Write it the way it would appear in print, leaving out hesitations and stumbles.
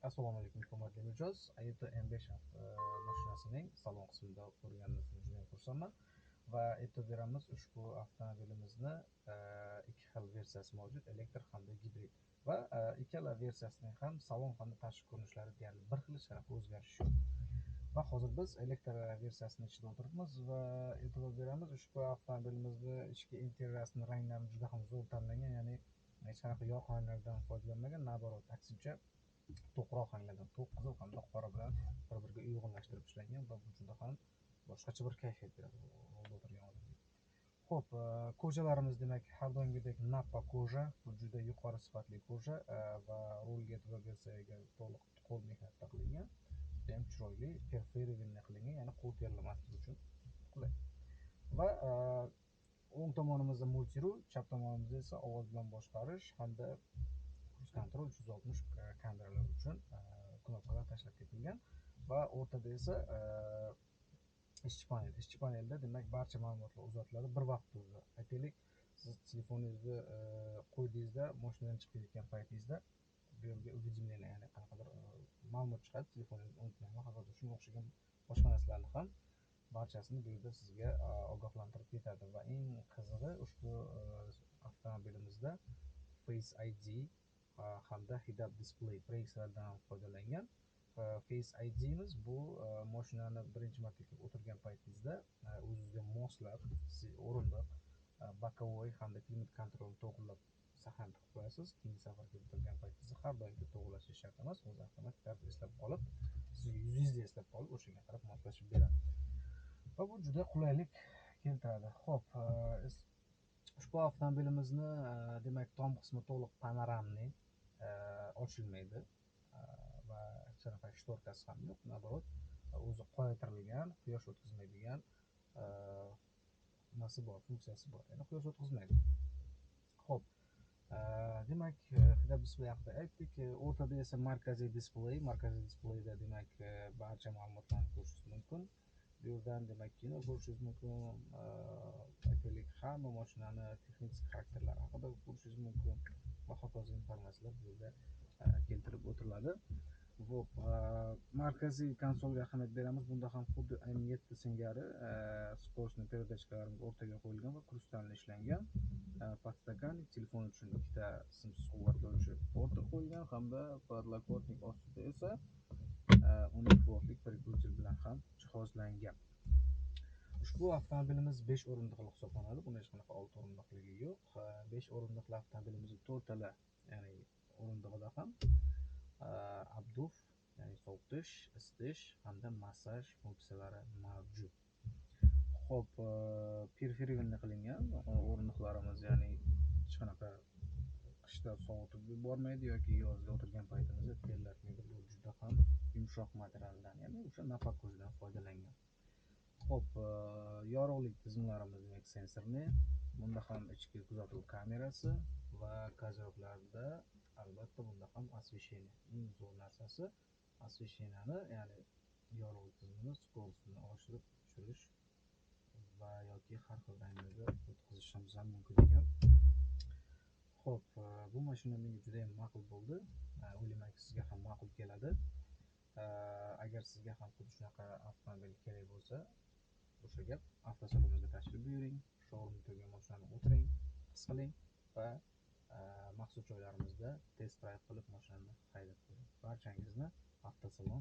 Assalomu alaykum, hurmatli mijoz. Aito M5 mashinasining salon qismida ko'rganimizdan juda ham xursandman va aytib beramiz, ushbu avtomobilimizni ikki xil versiyasi mavjud: elektr hamda gibrid. Va ikkala versiyasining ham salon hamda tashqi ko'rinishlari deyarli bir xil, hech qanaqa o'zgarish yo'q. Va hozir biz elektr versiyasini ichida o'tiribmiz va e'tibor beramiz, ushbu avtomobilimizni ichki interyerasini ranglarini juda ham zo'r tanlangan, ya'ni hech qanaqa yoq ranglardan foydalanmagan, наоборот, aksincha to'qroq ranglardan, to'q qizil hamda qora bilan bir biriga uyg'unlashtirib ishlangan va bu juda ham boshqacha bir kayfiyat beradi rulda o'tirgan odamga. Xo'p, кожа larimiz, demak, har doimgidek nappa кожа, bu juda yuqori sifatli кожа va rulga e'tibor bersak agar, to'liq qo'l mehnatda qilingan, juda ham chiroyli перфорированный qilingan, ya'ni qo'l terlamasligi uchun qulay. Va o'ng tomonimizda мультируль, chap tomonimizda esa ovoz bilan boshqarish hamda круиз контроль, 360 kameralar uchun knopkalar tashlab ketilgan va o'rtada esa ishchi panel. Ishchi panelda, demak, barcha ma'lumotlar uzatiladi bir vaqtda o'zida. Aytaylik, siz telefoningizni qo'ydingizda, mashinadan chiqib ketayotgan paytingizda bu yerga уведомление, ya'ni qanaqadir ma'lumot chiqadi, telefoningizni unutmang va hokazo, shunga o'xshagan boshqa narsalarni ham barchasini bu yerda sizga ogohlantirib ketadi. Va eng qizig'i, ushbu avtomobilimizda Face ID hamda head-up display proyeksiyalardan ham foydalangan. Face IDmiz bu mashinani birinchi marta kelib o'tirgan paytingizda o'zizga moslab o'rindiq, боковой hamda климат контроль ni to'g'irlab, saqlanib qilib qo'yasiz. Keyingi safar kelib o'tirgan paytingizda har doimgi to'g'irlashi shart emas, o'zi avtomatik tarzda eslab qolib, sizni yuzingizni eslab qolib, o'shanga qarab moslashib beradi va bu juda qulaylik keltiradi. Xo'p, ushbu avtomobilimizni, demak, tom qismi to'liq панорамный, ochilmaydi va hech qanaqa шторка si ham yo'q, наоборот, o'zi qoyatirilgan, quyosh o'tkazmaydigan nimasi bor, funksiyasi bor, ya'ni quyosh o'tkazmaydi. Xo'p, demak, head-up display haqida aytdik. O'rtada esa markaziy displey. Markaziy displeyda, demak, barcha ma'lumotlarni ko'rishingiz mumkin. Bu yerdan, demak, kino ko'rishingiz mumkin, aytaylik, hamma mashinani texnik xarakterlari haqida ko'rishingiz mumkin va hokazo informatsiyalar bu yerda keltirib o'tiladi. Вот, markaziy konsolga ahamiyat beramiz. Bunda ham xuddi M7 singari скоростной передачка larimiz o'rtaga qo'yilgan va хрустальный ishlangan. Подстаканник, telefon uchun ikkita simsiz quvvatlovchi port qo'yilgan hamda подлокотник ostida esa 12 voltlik переключатель bilan ham jihozlangan. Ushbu avtomobilimiz 5 o'rindiqli hisoblanadi. Bunda hech qanaqa 6 o'rindiqligi yo'q. 5 o'rindiqli avtomobilimizni to'rtala, ya'ni o'rindig'ida ham обдув, ya'ni sovutish, isitish hamda massaj funksiyalari mavjud. Xo'p, перфорированный qilingan o'rindiqlarimiz, ya'ni hech qanaqa qishda sovutib yubormaydi yoki yozda o'tirgan paytimizda terlatmaydi. Bu juda ham yumshoq materialdan, ya'ni o'sha nappa кожа dan foydalangan. Xo'p, yorug'lik tizimlarimiz, demak, sensorli. Bunda ham ichki kuzatuv kamerasi va козырёк larda albatta bunda ham освещение. Eng zo'r narsasi освещение ni, ya'ni yorug'lik tizimini скорость ini oshirib tushirish va yoki har xil ranglarda o'tkazishimiz ham mumkin ekan. Xo'p, bu mashina menga juda ham ma'qul bo'ldi. O'ylaymanki, sizga ham ma'qul keladi. Agar sizga ham xuddi shunaqa avtomobil kerak bo'lsa, o'sha gap, avtosalonimizga tashrif buyuring, showroom turgan mashinani o'tiring, his qiling va maxsus joylarimizda test drive qilib mashinani haydab ko'ring. Barchangizni avtosalon